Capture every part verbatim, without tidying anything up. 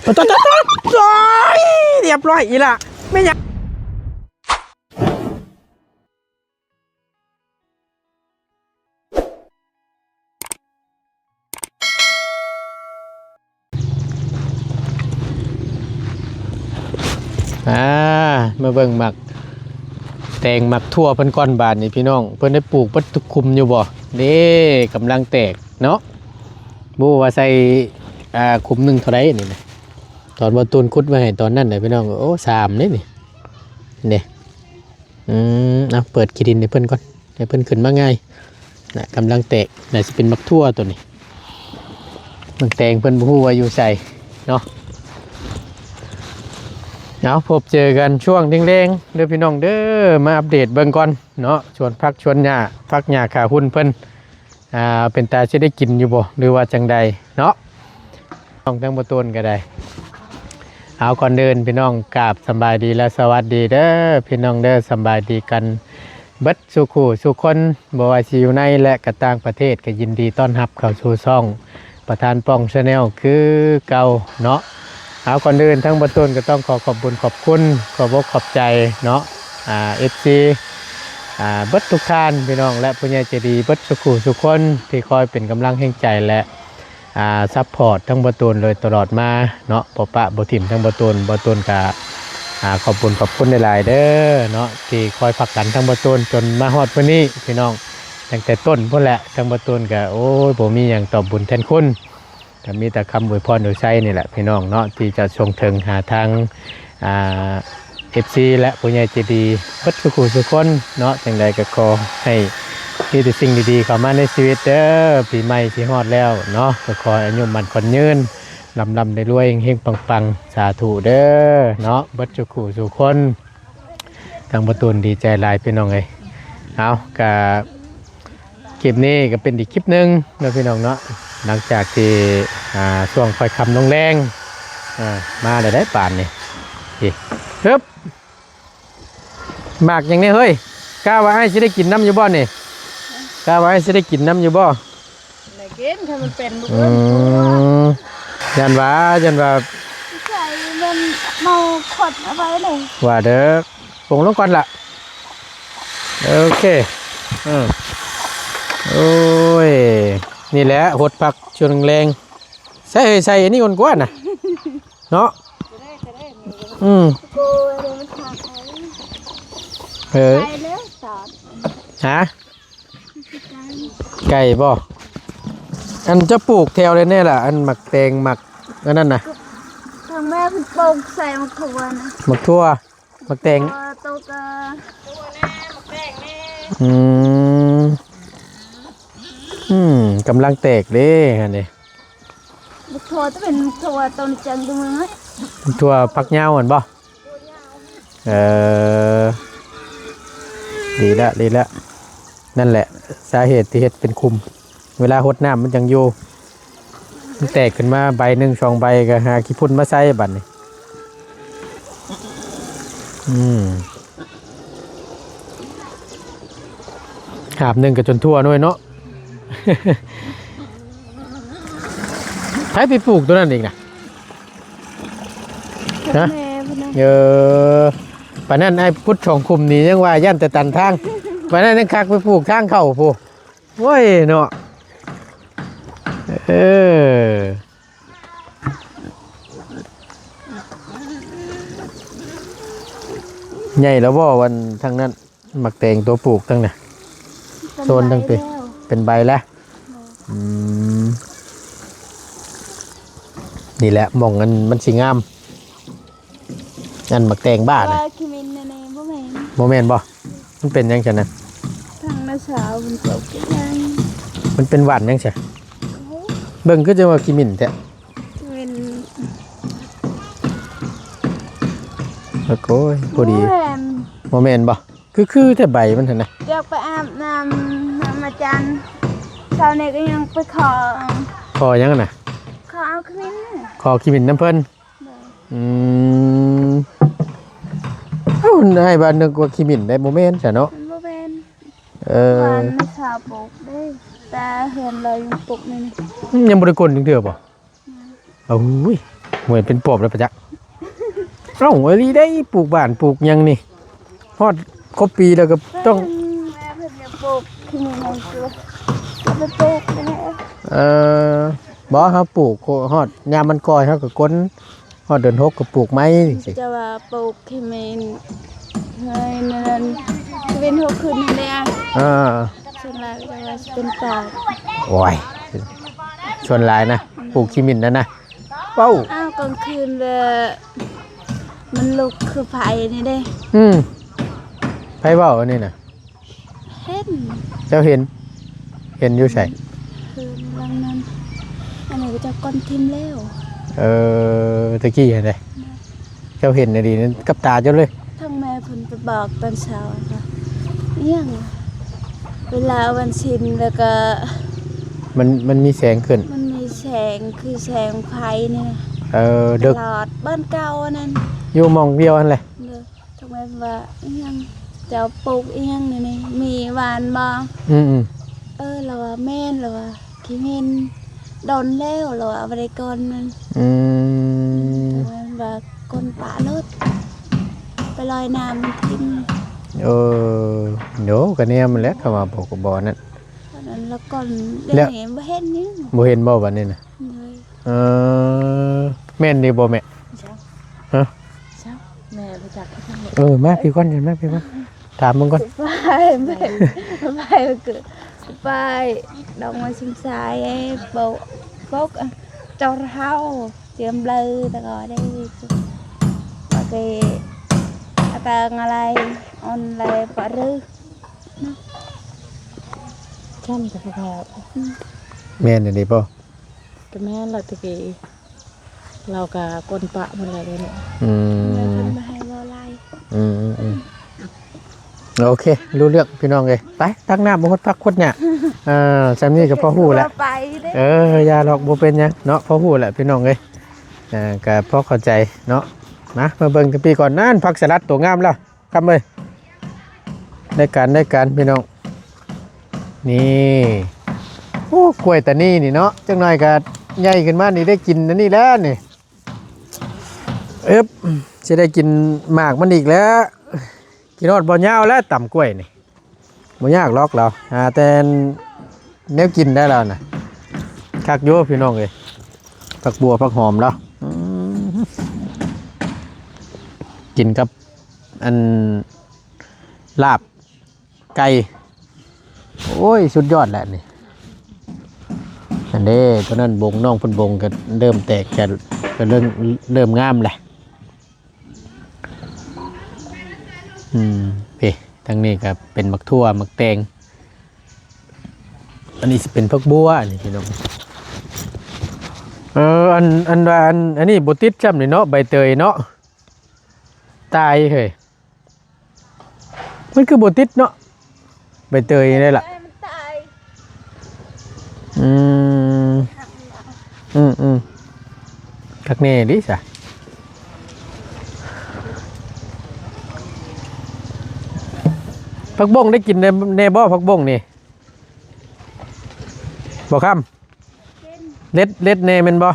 โอ๊ย โอ๊ย โอ๊ย เรียบร้อยอีหล่า แม่นหยัง อ่า มาเบิ่งหมากแตงหมากถั่วเพิ่นก่อนบาดนี้พี่น้อง เพิ่นได้ปลูกเบิดทุกคุมอยู่บ่ นี่กำลังแตกเนาะ บ่ว่าใส่ อ่า คุมหนึ่งเท่าใดนี่นะ ตอนบ่าวตูนขุดไว้ให้ตอนนั้นน่ะพี่น้อง โอ้ สามเด้นี่ นี่ อืม เอาเปิดขี้ดินให้เพิ่นก่อน ให้เพิ่นขึ้นมาง่าย น่ะ กำลังแตก น่าสิเป็นหมากถั่วตัวนี้ หมากแตงเพิ่นบ่ฮู้ว่าอยู่ไสเนาะ เอา พบเจอกันช่วงแลงๆ เด้อพี่น้องเด้อ มาอัปเดตเบิ่งก่อนเนาะ สวนผักสวนหญ้า ผักหญ้าขาหุ่นเพิ่น อ่า เป็นตาสิได้กินอยู่บ่ หรือว่าจั่งใดเนาะ น้องทั้งบ่าวตูนก็ได้ เอา ก่อนอื่นพี่น้องกราบสำบายดีและสวัสดีเด้อพี่น้องเด้อ สำบายดีกันเบิดสู่คู่สู่คน บ่ว่าสิอยู่ในและก็ต่างประเทศ ก็ยินดีต้อนรับเข้าสู่ช่องประธานป้อง Channel คือเก่าเนาะ เอา ก่อนอื่นทั้งบ่าวตูนก็ต้องขอขอบบุญขอบคุณ ขอบอกขอบใจเนาะ อ่า เอฟซี อ่า เบิดทุกท่านพี่น้อง และผู้ใหญ่ใจดีเบิดสู่คู่สู่คน ที่คอยเป็นกำลังแฮงใจและ อ่า ซัปพอร์ตทั้งบ่าวตูนโดยตลอดมาเนาะ บ่ปะบ่ถิ่มทั้งบ่าวตูน บ่าวตูนก็ อ่า ขอบคุณขอบคุณหลายๆเด้อเนาะ ที่คอยผลักดันทั้งบ่าวตูนจนมาฮอดมื้อนี้พี่น้อง ตั้งแต่ต้นพู้นแหละ ทั้งบ่าวตูนก็ โอ้ย บ่มีหยังตอบบุญแทนคุณ ก็มีแต่คำอวยพรอวยชัยนี่แหละพี่น้องเนาะ ที่จะส่งถึงหาทาง อ่า เอฟซี และผู้ใหญ่ใจดีเบิดสู่คู่สู่คนเนาะ จั่งใดก็ขอให้มีแต่สิ่งดีๆเข้ามาในชีวิตเด้อ ปีใหม่สิฮอดแล้วเนาะ ก็ขอให้อายุมั่นขวัญยืน ร่ำๆรวยๆเฮงๆปังๆ สาธุเด้อเนาะ เบิดสู่คู่สู่คน ทั้งบ่าวตูนดีใจหลายพี่น้องเอ้ย เอา ก็ คลิปนี้ก็เป็นอีกคลิปหนึ่งเนาะพี่น้องเนาะ หลังจากที่ อ่า ช่วงค่อยค่ำลงแลง อ่า มาแล้วได้ปานนี่ นี่ ฮึบ หมากหยังนี่เฮ้ย กะว่าอ้ายสิได้กินนำอยู่บ่นี่ กะว่าอ้ายสิได้กินนำอยู่บ่ ได้กิน ถ้ามันเป็นลูก อื เอิ้น ม ย่านว่า ย่านว่า ใส่มันเมาขดเอาไว้เลย ว่าเด้อ ปรุงลงก่อนล่ะ โอเค อืม โอ้ย นี่แหละ หดผักช่วงแลง ใส่ ใส่อันนี้ก่อนกว่าน่ะ เนาะ อืม โกยเลยมันหักเอา เออ ไปเลยสอน ฮะ ไก่บ่ อันจะปลูกแถวใดแน่ล่ะ อันหมากแตงหมากอันนั้นน่ะ ทางแม่เพิ่นปลูกใส่หมากถั่วนะ หมากถั่ว หมากแตง เอ่อ โตกะ อืม อืม กำลังแตกเด้ อันนี้ หมากถั่วจะเป็นหมากถั่วต้นจังตรงนั้น หมากถั่วผักยาวหั่นบ่ เออ ดีละ ดีละ นั่นแหละ สาเหตุที่เฮ็ดเป็นคุม เวลาหดน้ำมันจั่งอยู่ มันแตกขึ้นมาใบหนึ่งสองใบก็หาขี้ฝุ่นมาใส่บัดนี้ อืม หาบหนึ่งก็จนทั่วหน่วยเนาะ ไผไปปลูกตัวนั้นอีกน่ะ ฮะ แม่เพิ่นนะ เออ ปานนั้นไอ้พุทธสองคุมนี่ยังว่าย่านแต่ตันทาง ปานนั้นยังคักไปปลูกทางเข้าพู้น โอ้ยเนาะ เออ ใหญ่แล้วบ่วันทางนั้น หมากแตงตัวปลูกตั้งน่ะ โซนตั้งปี เป็นใบแล้ว อืม นี่แหละหม่องอันมันสิงาม อันหมากแตงบ้านะ ว่าขี้มินในในบ่แม่น บ่แม่นบ่ มันเป็นหยังซั่นนะ ทางน้าสาวมันตกยัง มันเป็นหวานหยังซั่น เบิ่งคือจังว่าขี้มินแท้ ขี้มิน โอ้ย พอดี บ่แม่น บ่แม่นบ่ คือ คือแต่ใบมันหั่นนะ เกือบไปอาบน้ำน้ำอาจารย์ เช้านี้ก็ยังไปขอ ขอหยังน่ะ ขอเอาขี้มินน่ะ ขอขี้มินนำเพิ่น อืม เอ้า นายว่านึกว่าขี้มินได้ บ่แม่นซะเนาะ มันบ่แม่น เออ หวานไม่สาวปลูกเด้ แต่เฮือนเรายังปลูกนี่นี่ อืม ยังบ่ได้กลนจังเทื่อบ่ โอ้ย เหมือนเป็นปอบเลยปะจ๊ะ เอ้า อีหลีได้ ปลูกบ้านปลูกหยังนี่ ฮอดครบปีแล้วก็ต้อง แม่เพิ่นจะปลูกที่นี่มันคือจะปลูกนี่ เออ บ่ เฮาปลูก ฮอดยามมันก่อย เฮาก็กลน ฮอดเดือนหกก็ปลูกใหม่สิ จะว่าปลูกที่มันเฮ้ยนั่น เป็นหัวขึ้นนี่แหละ อ่า ส่วนหลายก็ว่าสิเป็นปอบ โอ้ย ส่วนหลายนะ ปลูกขี้หมิ่นนั่นนะ เว้า อ้าว กลางคืนเลย มันลุกคือไฟนี่เด้ อืม ไผเว้าอันนี้น่ะ เห็น เจ้าเห็น เห็นอยู่ไส คืนหลังนั้น อันนี้ก็เจ้าก้อนทิ่มแล้ว เออ ตะกี้หั้นเด้ เจ้าเห็นน่ะดีนั่นกับตาเจ้าเลย ทางแม่เพิ่นไปบอกตอนเช้าค่ะ อิหยัง เวลาวันศีลแล้วก็ มัน มันมีแสงขึ้น มันมีแสงคือแสงไฟนี่นะ เออ ต เด็ก ลอดบ้านเก่าอันนั้น อยู่หม่องเดียวหั้นแหละ เด้อ ทางแม่ว่า อิหยัง เจ้าปลูกอิหยังนี่นี่ มีหว่านบ่ อืมๆ เออ เราว่าแม่น เราว่า ขี้เหม็น โดนแล้ว เราว่า เอาไปได้ก่อนมัน อืม ทางแม่ว่า ก้นปะรถ ไปลอยน้ำมันทิ่ม เออ โย ก็แนวมันแหละ คำว่าปลูกก็บ่นั่น ตอนนั้นละก่อน แล้ว เดี๋ยวนี้บ่เห็นหยัง บ่เห็นบ่บัดนี้น่ะ เลย เออ แม่นนี่บ่แม่ จ้ะ ฮะ จ้ะ แม่บ่จักเขาทำ เออ มาพี่ก่อน มาพี่ก่อน ถามมึงก่อน ไป ไป ไป ไป ดอกไม้ชิงสาย ไอ้โปะ โปะ อะ จอรเฮา เจียมเบลอ แต่ก็ได้ โอเค อาตางอะไร ออนไลน์ปะหรือ เนาะ ช่ำแต่พอๆ อืม แม่นอันนี้บ่ ก็แม่นละตะกี้ เราก็ก้นปะมันแล้วเดี๋ยวนี้ อืม แล้วเพิ่นมาให้เว้าหลาย อืมอืมอืม โอเค รู้เรื่องพี่น้องเอ้ย ไป ตักน้ำมาหดผักหดหญ้า อ่า ซำนี้ก็พอฮู้แล้ว ไปเด้ เออ อย่าหรอก บ่เป็นหยังเนาะ พอฮู้แหละพี่น้องเอ้ย อ่า ก็พอเข้าใจเนาะ มา มาเบิ่งทางปีก่อน นั่น ผักสลัดตัวงามแล้ว คำเอ้ย ได้การ ได้การ พี่น้อง นี่ โอ้ กล้วยตานีนี่เนาะ จักหน่อยก็ใหญ่ขึ้นมานี่ได้กินอันนี้แล้วนี่ เอิบ สิได้กินหมากมันอีกแล้ว กินฮอดบ่ยาวแล้วตำกล้วยนี่ บ่ยากหรอกเรา หาแต่แนวกินได้แล้วนะ คักอยู่พี่น้องเอ้ย ผักบัวผักหอมแล้ว อืม กินกับ อัน ลาบไก่ โอ้ย สุดยอดแหละนี่ อันเด้ ตัวนั้นบง น้องเพิ่นบงก็เริ่มแตก ก็ ก็เริ่ม เริ่มงามแหละ อืม เพ่ ทางนี้ก็เป็นหมากถั่ว หมากแตง อันนี้สิเป็นผักบัว อันนี้พี่น้อง เออ อัน อันว่าอัน อันนี้บ่ติดจ้ำนี่เนาะ ใบเตยเนาะ ตายเฮ้ย มันคือบ่ติดเนาะ ใบเตยนี่แหละ มันตาย อืม อืมอืม คักแน่ดิซะ ผักบงได้กินแน่ แน่บ่ ผักบงนี่ บ่คำ เล็ด เล็ดแน่แม่นบ่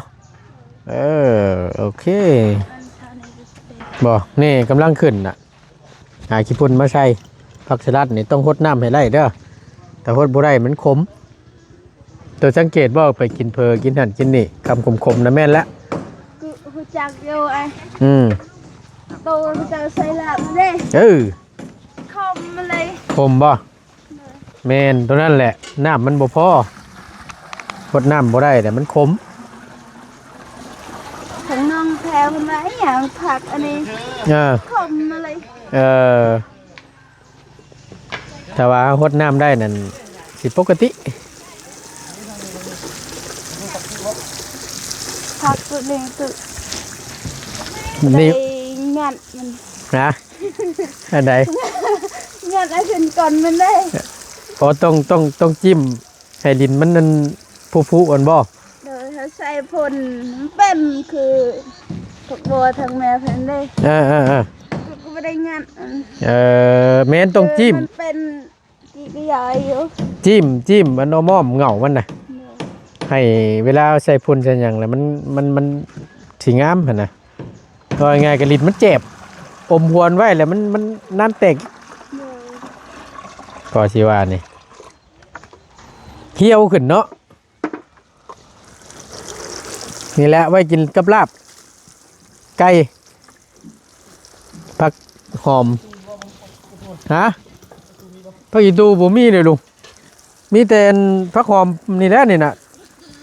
เออ โอเค บ่ นี่กำลังขึ้นน่ะ หาขี้ฝุ่นมาใส่ ผักสลัดนี่ต้องฮดน้ำให้ได้เด้อ ถ้าฮดบ่ได้มันขม ตัวสังเกตบ่ ไปกินเผลอกินหั่นกินนี่ คำขมๆ นะแม่นละ คือฮู้จักอยู่ไอ้ อืม โตฮู้จักใส่ลาบเด้ เออ ขมมาเลย ขมบ่ แม่น ตัวนั้นแหละ น้ำมันบ่พอ ฮดน้ำบ่ได้ แต่มันขม ของน้องแพรเพิ่นว่า "อีหยังผักอันนี้ เออ ขมมาเลย" เออ ถ้าว่าฮดน้ำได้นั่น สิปกติ ผักตัวนี้ตัว นี่ ได้งัดมัน นะ อันใด งัดให้ขึ้นก่อนมันได้ อ๋อ ต้อง ต้อง ต้องจิ้ม ให้ดินมันนั่น พุๆ อ่อนบ่ โดยเขาใส่พ่น มันเป็นคือ ผักบัวทางแม่เพิ่นเด้ เออ เออ เออ ก็บ่ได้งัดอัน เออ แม่นต้องจิ้ม มันเป็น กี่กะยายอยู่ จิ้ม จิ้ม มันเอาม่อมเหงามันน่ะ โดย ให้เวลาใส่พ่นใส่หยังแล้วมัน มัน มัน สิงามหั่นนะ ก็ง่ายๆก็ลิ้นมันแจบ อมหวนไว้แล้วมัน มันนั่นแตก ก็สิว่านี่ เหี่ยวขึ้นเนาะ นี่แหละไว้กินกับลาบไก่ ผักหอม ฮะ ผักอีตูบ่มีเลยลุง มีแต่ผักหอมนี่แหละนี่น่ะ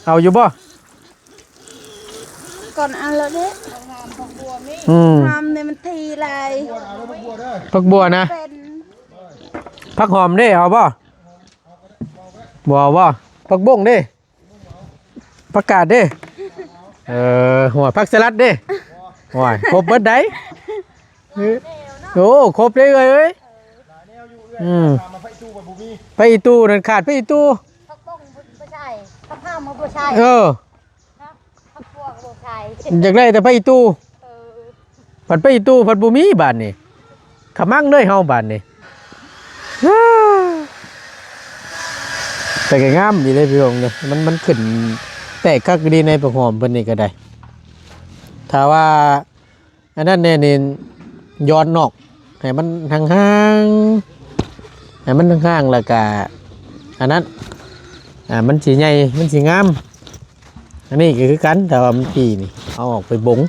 เอาอยู่บ่ ก่อนอันละเด้ อืม ทำเนี่ยมันทีไร ผักบัวนะ เป็น ผักหอมเด้ เอาบ่ บ่ บ่ ผักบุ้งเด้ ผักกาดเด้ เออ หัวผักสลัดเด้ หัวครบเบิดได โอ้ ครบเลยเอ้ย อืม ไปอีตู้นั่นขาดไปอีตู้ ผักบุ้งบ่ใช่ ผักข้าวมันบ่ใช่ เออ ผักบัวก็บ่ใช่ อยากได้แต่ไปอีตู้ เออ ผัดไปอีตู้ผัดบ่มีบาดนี่ ขะมังเลยเฮาบาดนี่ แต่ก็งามดีเลยพี่น้องเด้อ มัน มันขึ้นแตกคักดีในผักหอมเพิ่นนี่ก็ได้ ถ้าว่า อันนั้นแน่นี่ ย้อนนอก ให้มันห่างๆ ให้มันห่างๆ แล้วก็ อันนั้น อ่า มันสิใหญ่ มันสิงาม อันนี้ก็คือกัน แต่ว่ามันปีนี่ เอาออกไปบง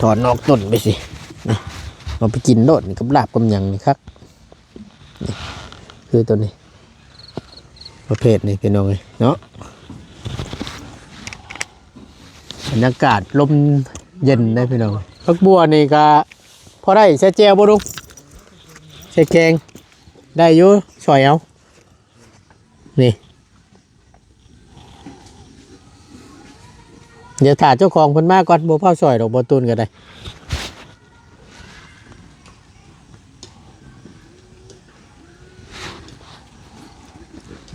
ถอนนอกต้นไปสิ นี่ เอาไปกินโลดนี่กับลาบกับหยังนี่ครับ นี่ คือตัวนี้ ประเภทนี้พี่น้องเอ้ยเนาะ บรรยากาศลมเย็นได้พี่น้อง ผักบัวนี่ก็พอได้ใส่แจ่วบ่ลุง ใส่แกง ได้อยู่ ซอยเอา นี่ เดี๋ยวถ้าเจ้าของเพิ่นมาก่อน บ่พาซอยดอก บ่ตูนก็ได้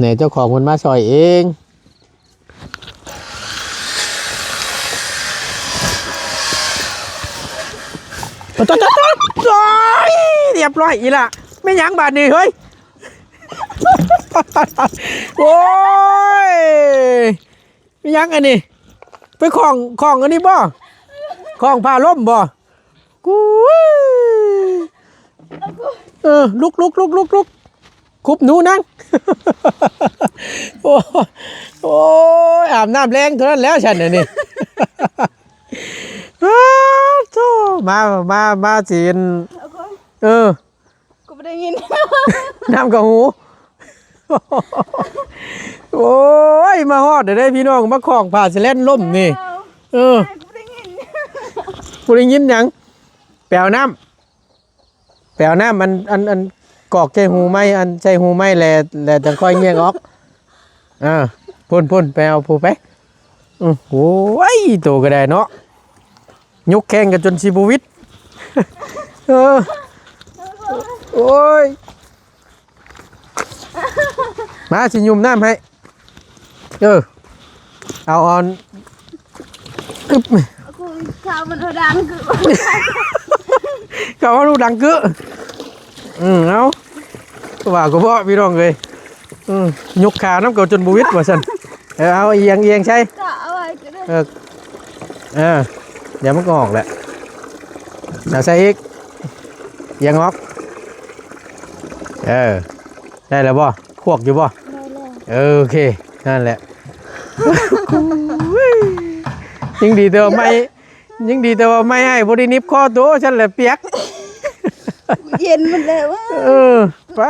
เนี่ย เจ้าของเพิ่นมาซอยเอง โอ๊ย โอ๊ย โอ๊ย โอ๊ย เรียบร้อยอีหล่า แม่นหยังบาดนี้ เฮ้ย โอ๊ย แม่นหยังอันนี้ ไปของ ของอันนี้บ่ ของผ้าล่มบ่ กู เออ ลุก ลุก ลุก ลุก ลุก คุบหนูนั่ง โอ้ โอ้ย อาบน้ำแรงเท่านั้นแล้วฉันน่ะนี่ อ้าวโธ่ มา มา มาสิ เอาก่อน เออ กูบ่ได้ยิน น้ำกับหู โอ้ย มาฮอดเด้อพี่น้อง มาของผ้าสแลนล่มนี่ เอา เออ กูบ่ได้ยิน กูได้ยินหยัง แปลวน้ำ แปลวน้ำ อัน อัน อัน กอกใส่หูไม้ อันใส่หูไม้แล แลจังค่อยเงี่ยงออก อ่า พุ่น พุ่น ไปเอาผู้ไป อือ โอ้ย โตก็ได้เนาะ ยกแข้งกันจนสิบวิต เออ โอ้ย มา สิหยุ่มน้ำให้ เออ เอาออน อึ๊บ กูข่าวมันเอาดังคือ เขาเอาลูกดังกึ อืม เอา ว่าก็บ่พี่น้องเอ้ย อืม ยกขานำเขาจนบ่วิดว่าซั่น เออ เอาเอียง เอียงใส่ ก็เอาไว้ก็ได้ เออ เออ เดี๋ยวมันก็ออกแหละ เอาใส่อีก เอียงออก เออ ได้แล้วบ่ ควักอยู่บ่ ได้แล้ว เออ โอเค นั่นแหละ ยังดีแต่ว่าไม่ ยังดีแต่ว่าไม่ให้บ่ได้หนีบคอตัว ฉันแหละเปียก เย็นหมดแล้ว เออ ไป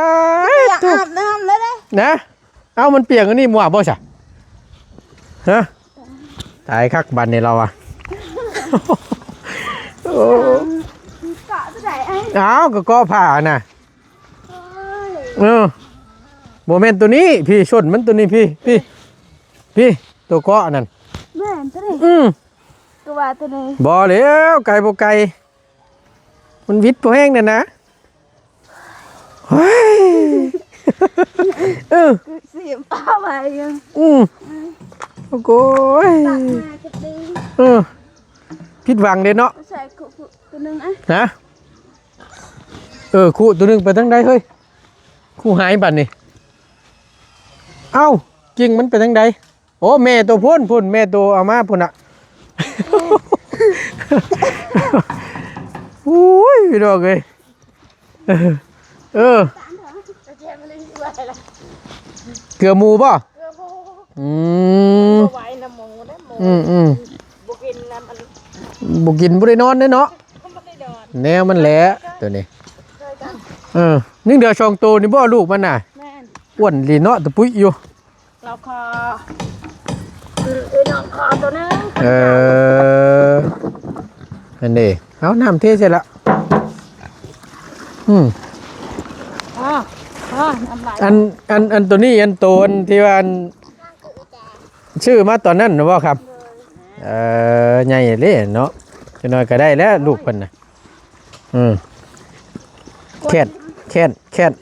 อยากอาบน้ำแล้วเด้ นะ เอ้า มันเปียกอันนี้มั่วบ่ซะ ฮะ ตายคักบัดนี้เราอะ โอ้ เกาะตัวไหนไอ้ เอ้า ก็เกาะผ้าน่ะ โอ้ย เออ บ่แม่นตัวนี้ พี่ ส้นมันตัวนี้ พี่ พี่ พี่ ตัวเกาะนั่น แม่นตัวนี้ อืม ตัวว่าตัวนี้ บ่แล้ว ไกลบ่ไกล มันวิดบ่แฮงนั่นนะ เฮ้ย เออ เสียงป้าไปยัง อืม โอ้โหย ตักมาจะตี เออ ผิดหวังเด้เนาะ ใส่คุ คุ ตัวหนึ่งอ่ะ นะ เออ คุตัวหนึ่งไปทางใดเฮ้ย คุหายบัดนี่ เอ้า กิ่งมันไปทางใด โอ้ แม่ตัวพุ้นพุ้น แม่ตัวเอามาพุ้นอะ เออ พี่น้องเอ้ย เออ เกลือหมูบ่ อืม บ่ไหวนะหมูนะหมู อืมอืม บ่กินนะมัน บ่กินบ่ได้นอนเด้เนาะ บ่ได้นอน แนวมันแหละ ตัวนี้ เคยกัน เออ นึ่งเดือสองตัวนี่บ่ลูกมันน่ะ แม่น อ้วนดีเนาะ ตะปุยอยู่ เราขอ อืม เอ้ย น้องขอตัวหนึ่ง เออ นั่นเด้ เอาน้ำเทใส่ละ อืม อ๋อ อ๋อ น้ำลาย อัน อัน อันตัวนี้ อันโตอันที่ว่าอัน ซื้อมาตอนนั้นน่ะบ่ครับ เออ ใหญ่เลยเนาะ จักหน่อยก็ได้แล้วลูกเพิ่นน่ะ อืม แค่น แค่น แค่น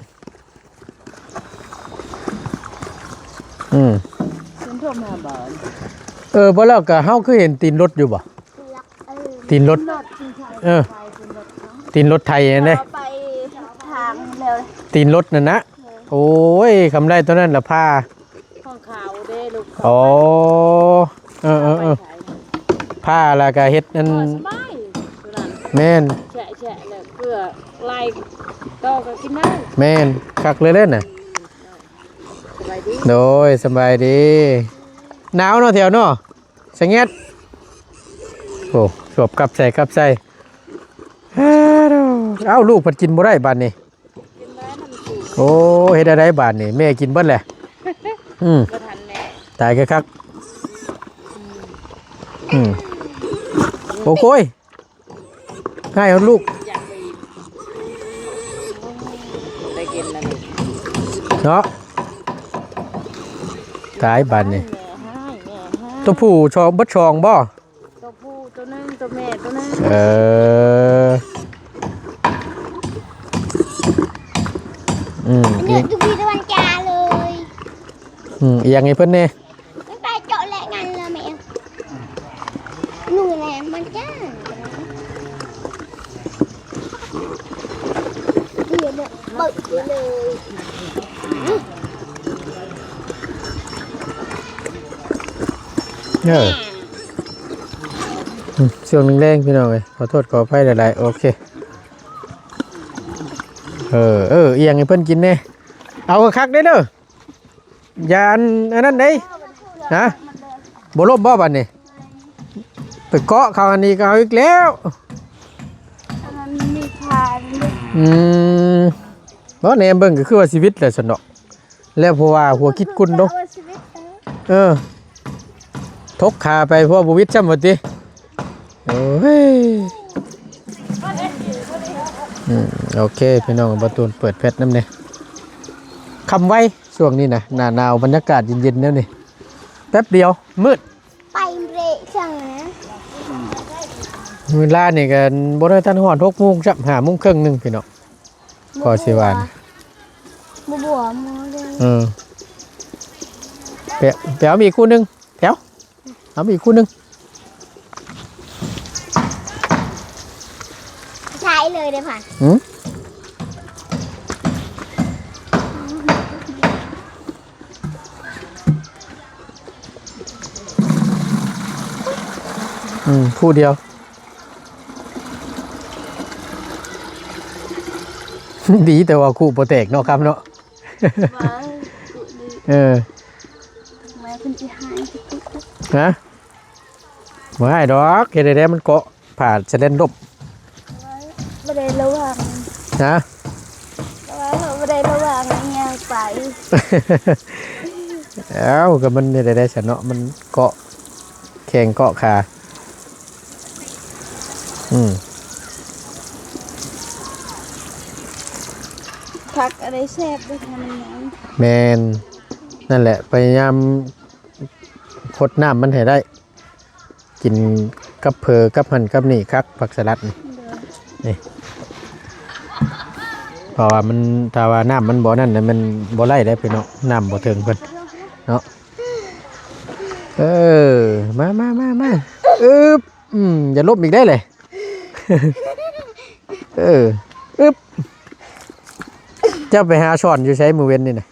อืม เป็นพวกมาบ่อน เออ บ่แล้วก็เฮาคือเห็นตีนรถอยู่บ่ เออ ตีนรถ รถที่ใช้ เออ ไปเป็นรถเขา ตีนรถไถนั่นเด้ เอาไปทางเลย ตีนรถนั่นนะ เออ โอ้ย คำได้ตัวนั้นละพา ของเขาเด้ลูก อ๋อ เออ เออ เออ ไปไถ ผ้าแล้วก็เฮ็ดนั่น เออ สบายตัวนั้น แม่น แฉะแฉะเลยเกลือไล่ต่อก็กินได้ แม่น คักเลยเด้อน่ะ สบายดี โดย สบายดี หนาวเนาะแถวเนาะ สะเงียด โอ้ สวบกับใส่ กับใส่ เอ้า ลูกเพิ่นกินบ่ได้บาดนี้ โอ้ เฮ็ดอะไรบาดนี่ แม่กินเบิดแหละ อืม บ่ทันแม่ ตายก็คัก อืม โอ้โย ให้เอาลูก อยากไป ได้กินแล้วนี่ เนาะ ตายบาดนี่ แม่ให้ แม่ให้ ตัวผู้ชอง เบิดชองบ่ ตัวผู้ตัวหนึ่ง ตัวแม่ตัวหนึ่ง เออ อืม อันนี้ดูพีตะวันจาเลย อืม อีหยังให้เพิ่นแน่ มันไปเจาะแหละงานเลยแม่ หนูแหละมันจ้า เดี๋ยวเปิดไปเลย เออ อืม ช่วงแรงๆ พี่น้องเอ้ย ขอโทษขออภัยหลายๆ โอเค เออ เออ อีหยังให้เพิ่นกินแน่ เอาคักๆ เด้อเด้อ อย่าอัน อันนั้นเด้ ฮะ บ่ล้มบ่บัดนี้ ไปเกาะเขาอันนี้ก็เอาอีกแล้ว อันนั้นมีคานด้วย อืม บ่แนมเบิ่งก็คือว่าชีวิตแหละซั่นดอก แล้วเพราะว่าหัวคิดกุนเนาะ เอาชีวิตนะ เออ ทกขาไปเพราะว่าบ่วิดซ้ำว่าติ โอ้ย อืม โอเค พี่น้อง บ่ตูนเปิดแฟลชนำแน่ ค่ำไว ช่วงนี้นะ หน้าหนาว บรรยากาศเย็นๆ แนวนี้ แป๊บเดียว มืด ไปเบรกช่างนะ เวลานี่ก็บ่ได้ทันฮอดหกโมงซ้ำ ห้าโมงครึ่งหนึ่งพี่น้อง พอสิว่านะ บ่บัวหมอเลย เออ ไป ไปเอามีอีกคู่หนึ่ง แถว เอามีอีกคู่หนึ่ง ใช้เลยได้ผ่าน หืม อืม คู่เดียว ดีแต่ว่าคู่บ่แตกเนาะครับเนาะ ว้าว เออ แม่เพิ่นสิหายสิปุ๊บ ฮะ บ่หายดอก เฮ็ดได้มันเกาะ ผ่าสะเด็นดบ บ่ได้ระวัง ฮะ แต่ว่าเราบ่ได้ระวังย่างไป เอ้า ก็มันเฮ็ดได้ซั่นเนาะ มันเกาะ แข้งเกาะขา อืม ผักอะไรแซ่บด้วยค่ะมันหยัง แม่น นั่นแหละ พยายาม พดน้ำมันให้ได้ กินกับเผอกับหั่นกับนี่คัก ผักสลัดนี่ เด้อ นี่ เพราะว่ามัน ถ้าว่าน้ำมันบ่นั่นน่ะ มันบ่ไล่ได้พี่น้อง น้ำบ่ถึงเพิ่นเนาะ เออ มา มา มา มา อึ๊บ อืม อย่าล้มอีกได้เลย เออ อึ๊บ เจ้าไปหาช่อนอยู่ไสมื้อเว็นนี่น่ะ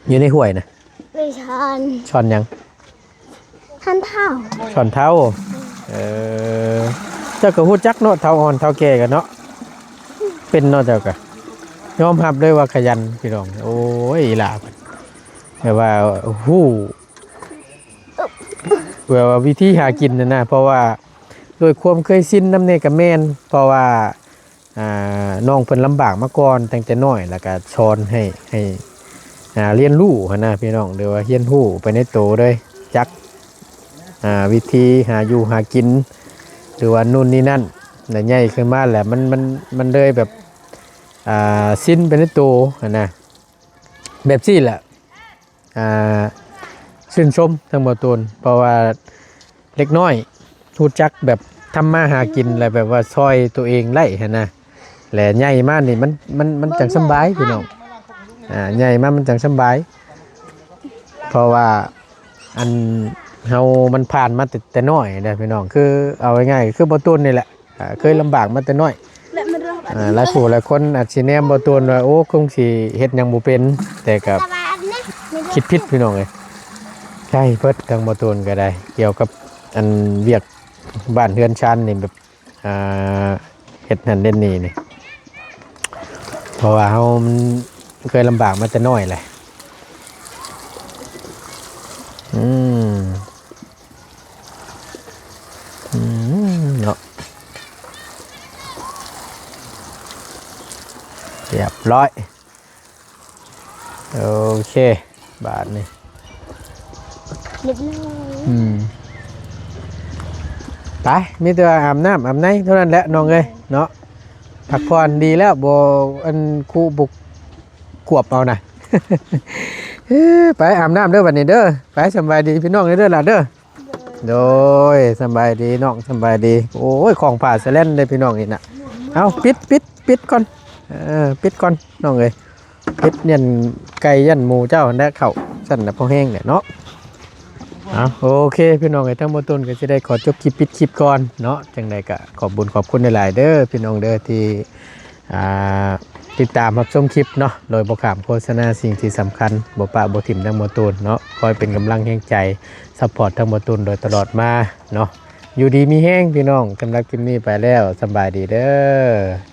อยู่ในห้วยน่ะ ไปช่อน ช่อนหยัง ช่อนเฒ่า ช่อนเฒ่า เออ เจ้าก็ฮู้จักเนาะ เฒ่าอ่อนเฒ่าแก่กันเนาะ เป็นเนาะเจ้ากะ ยอมรับเลยว่าขยันพี่น้อง โอ้ย อีหล่าเพิ่น แบบว่าฮู้ แบบว่าวิธีหากินน่ะนะ เพราะว่าด้วยความเคยชินนำแน่กะแม่น เพราะว่า อ่า น้องเพิ่นลำบากมาก่อนตั้งแต่น้อย แล้วกะสอนให้ ให้ อ่า เรียนรู้หั้นนะพี่น้อง หรือว่าเรียนรู้ไปในโตเลย จัก อ่า วิธีหาอยู่หากิน หรือว่านู่นนี่นั่น แล้วใหญ่ขึ้นมาแล้วมัน มัน มันเลยแบบ อ่า ชินไปในโตหั้นนะ แบบซี่แหละ อ่า ชื่นชมทางบ่าวตูน เพราะว่าเด็กน้อยรู้จักแบบทำมาหากิน แล้วแบบว่าซ่อยตัวเองได้หั้นนะ และใหญ่มานี่มัน มัน มันจั่งสำบายพี่น้อง อ่า ใหญ่มามันจั่งสำบาย เพราะว่าอันเฮามันผ่านมาแต่ แต่น้อยนะพี่น้อง คือเอาง่ายๆ คือบ่าวตูนนี่แหละ อ่า เคยลำบากมาแต่น้อย อ่า หลายผู้หลายคนอาจสิแนมบ่าวตูนว่า โอ้ คงสิเฮ็ดหยังบ่เป็น แต่กะคิดผิดพี่น้องเอ้ย ใช่เพิ่นทางบ่าวตูนกะได้ เกี่ยวกับอันเวียกบ้านเฮือนชานนี่แบบ อ่า เฮ็ดนั่นเฮ็ดนี่นี่ เพราะว่าเฮามันเคยลำบากมาแต่น้อยแหละ อืม อืม เนาะ เรียบร้อย โอเค บาดนี้ เรียบร้อย อืม ไป มีแต่ว่าอาบน้ำอาบในเท่านั้นแหละน้องเอ้ย เนาะ พักผ่อนดีแล้ว บ่ อัน คุบุกกวบเอานะ เอ้อ ไปอาบน้ำเด้อบัดนี้เด้อ ไป สำบายดีพี่น้องเด้อล่ะเด้อ โดย สำบายดีน้อง สำบายดี โอ้ย ของผ่าสะแลนเด้อพี่น้องนี่นะ เอา ปิด ปิด ปิดก่อน เออ ปิดก่อนน้องเอ้ย ปิดยันไก่ยันหมูเจ้าหั้นแหละ เข้าซั่นน่ะพอแห้งแหละเนาะ เอา โอเค พี่น้องเอ้ย ทางบ่าวตูนกะสิได้ขอจบคลิป ปิดคลิปก่อนเนาะ จั่งใดกะขอบบุญขอบคุณหลายๆ เด้อพี่น้องเด้อ ที่ อ่า ติดตามรับชมคลิปเนาะ โดยบ่ข้ามโฆษณา สิ่งที่สำคัญ บ่ปะบ่ถิ่มทางบ่าวตูนเนาะ คอยเป็นกำลังแฮงใจ ซัพพอร์ตทางบ่าวตูนโดยตลอดมาเนาะ อยู่ดีมีแฮงพี่น้อง สำหรับคลิปนี้ไปแล้ว สำบายดีเด้อ